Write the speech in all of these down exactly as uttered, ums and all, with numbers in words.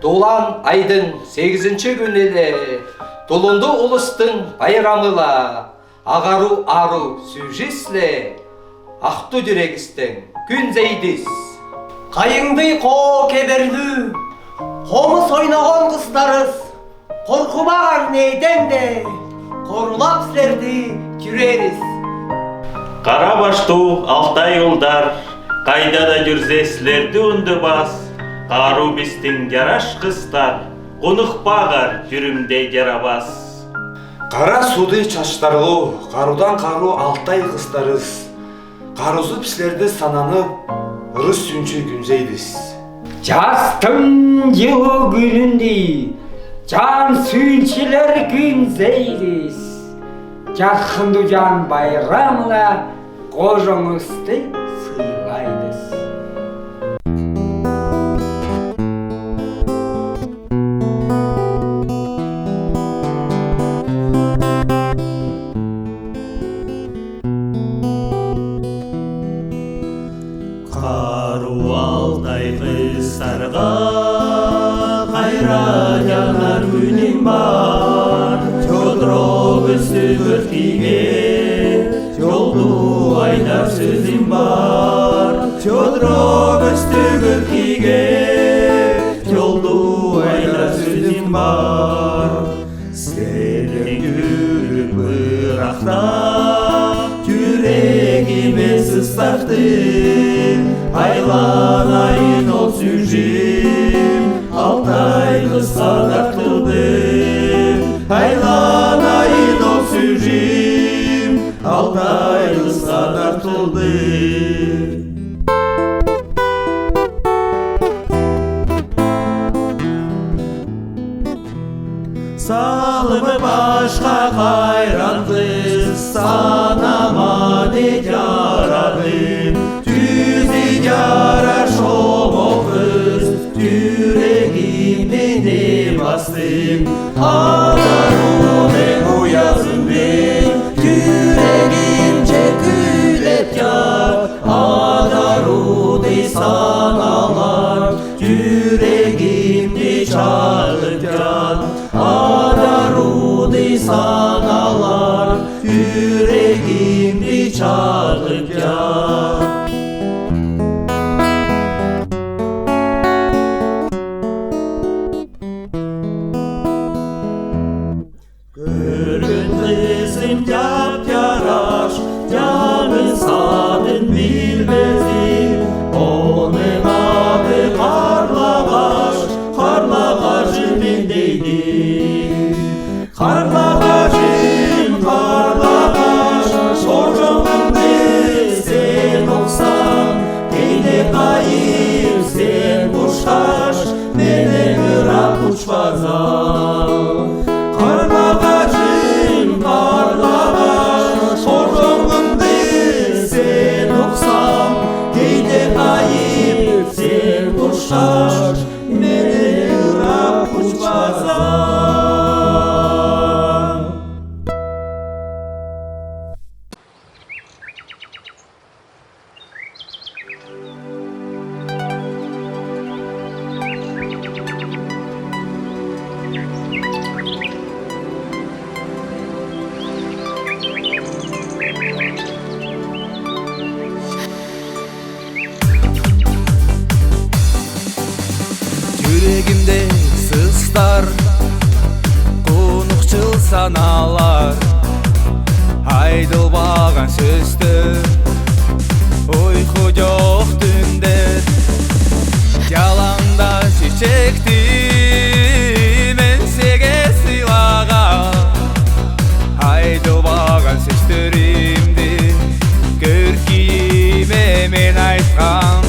Тулан айдын сегизинчи күүнеле, тулунду улустың байрамыла, агару ару сюжетле, Ахту тирегистең күүнзейдис. Кайыңдый коо кеберлүү, хомыс ойногон кыстарыс, коркубагар нееден де, корулап силерди тюрерис. Кара баштуу Алтай улдар, кайда да тюрзес силерди ундубас, кару бистиң яраш кыстар, кунухпагар тюрюмде ярабас. Кара суудай чаштарлу, карудан кару Алтай кыстарыс, карузуп силерди сананып, ырыс сүүнче күүнзейдис. Частың йылу күүнүндө чаан сүүнчелер күүнзейдис. Чархын Тууҗаан байрамыла кожоңусту сыйлайдыс. Кару Алтай кыстарга кайрат янар күүним бар. Чодыроо көстү көркиге, чолду айдар сөзим бар. Чодыроо көстү көркиге, чолду айдар сөзим бар. Силердең тюрюп ырахта, тюрегиме сыстартым. Айланайын ол сюжем, Алтай кысха тартылды. Айланайын ол сюжем, Алтай кысха тартылды. Салып башка кайран кыс, санама дее ярадым. Тюзек яраш шомок кыс, тюрегимде не бастың? Адар уудың уязынды тюрегимче күүлеп ят. Адар уудай саналар тюрегимди чагып ят. Адар уудай саналар тюрегимди чагып ят. Көрген кызым яп-яраш, яңыс атын билбезим. Оной аты Карлагач, Карлагач мен дейди. Карлагач, Карлагач, кожоңумду сен уксаң, кээде кайып сен кушкаш, менен ырап учпазаң. Карлагач, Карлагач, кожоңумду сен уксаң, кээде кайып сен кушкаш, менен ырап учпазаң. Тюрегимде сыстар кунукчыл саналар, айтылбаган сөстөр, уйку чок түндер. Ялаңдаш чечекти мен сеге сыйлаган, айтылбаган сөстеримди көркиме мен айткан.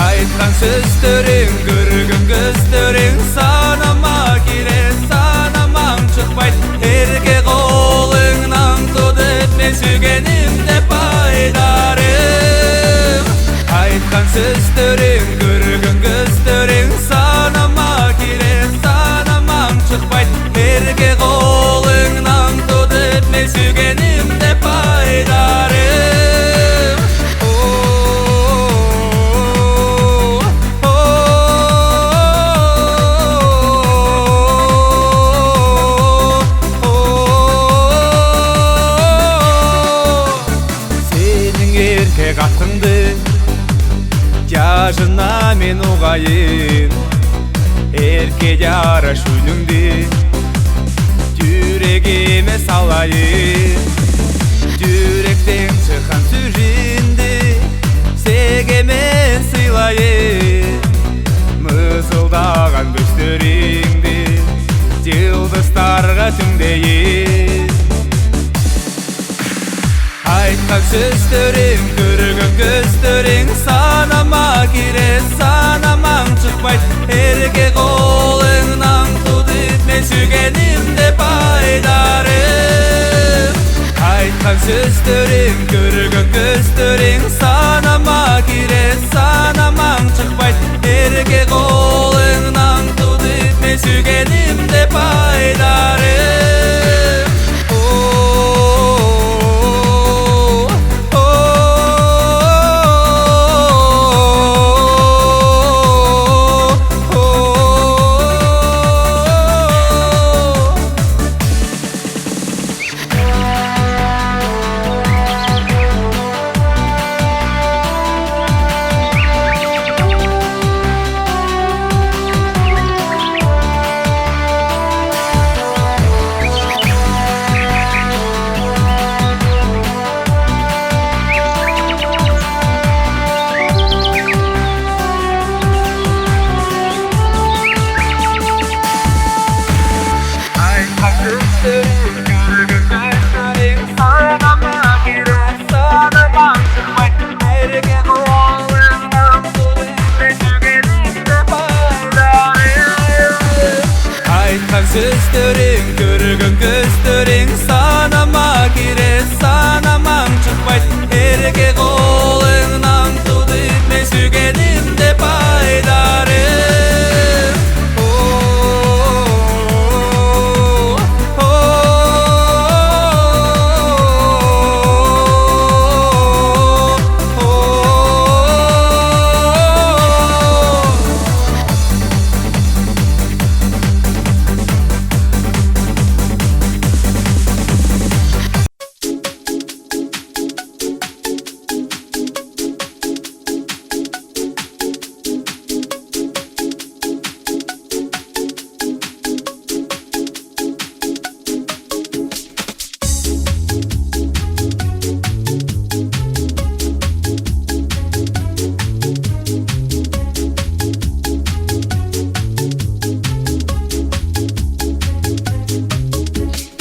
Айткан сөстеринг, көрген кӧзлеринг санама кире, санамаң чыкпай. Эрге колуңнан тудып, мен сүйгеним деп айдарым. Айткан сөстеринг, көрген кӧзлеринг санама кире, санамаң чыкпай. Эрге колуңнан тудып, мен сүйгеним деп айдарым. О, о, о. Жырна мен угаин, эрке яра шуйнуңди, тюрегиме салаин. Тюректен чыккан сюжинди сеге мен сыйлаин. Мызылдаган кёзлеринъди йылдызларга теңдейин. Айткан сёзлеринъ, кёрген кёзлеринъ санама кирет, санамаң чыкпайт. Эрге колыңнан тудып, мен сюйгеним деп айдарым. Айткан сёзлеринъ, кёрген кёзлеринъ санама кирет, санамаң чыкпайт. Эрге колыңнан тудып, мен сюйгеним деп айдарым. Айткан сёзлеринъ, кёрген кёзлеринъ санама кирет, санамаң чыкпайт. Эрге колыңнан тудып, мен сюйгеним деп айдарым.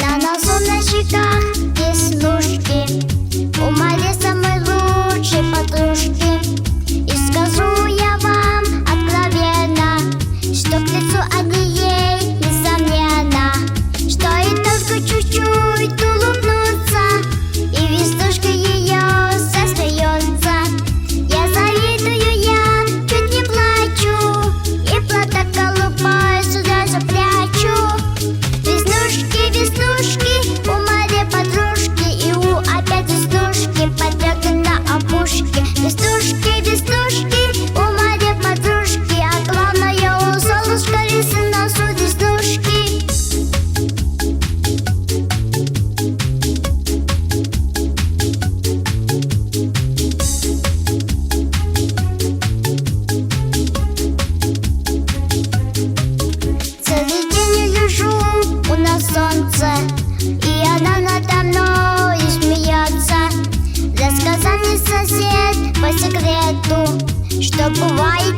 На носу, на щеках веснушки, у моей самой лучшей подружки. И скажу я вам откровенно, что к лицу они ей, несомненно, стоит только чуть-чуть улыбнуться, и веснушки её засмеются. Я завидую, я чуть не плачу, и платок голубой сюда же прячу. Веснушки, веснушки, у моей подружки, и у опять веснушки, побег на опушке. Веснушки, веснушки, у моей подружки, а главное, у солнышка лисы на носу веснушки. Целый день лежу у нас солнце, и она надо мной смеётся. Рассказал мне сосед по секрету, что бывает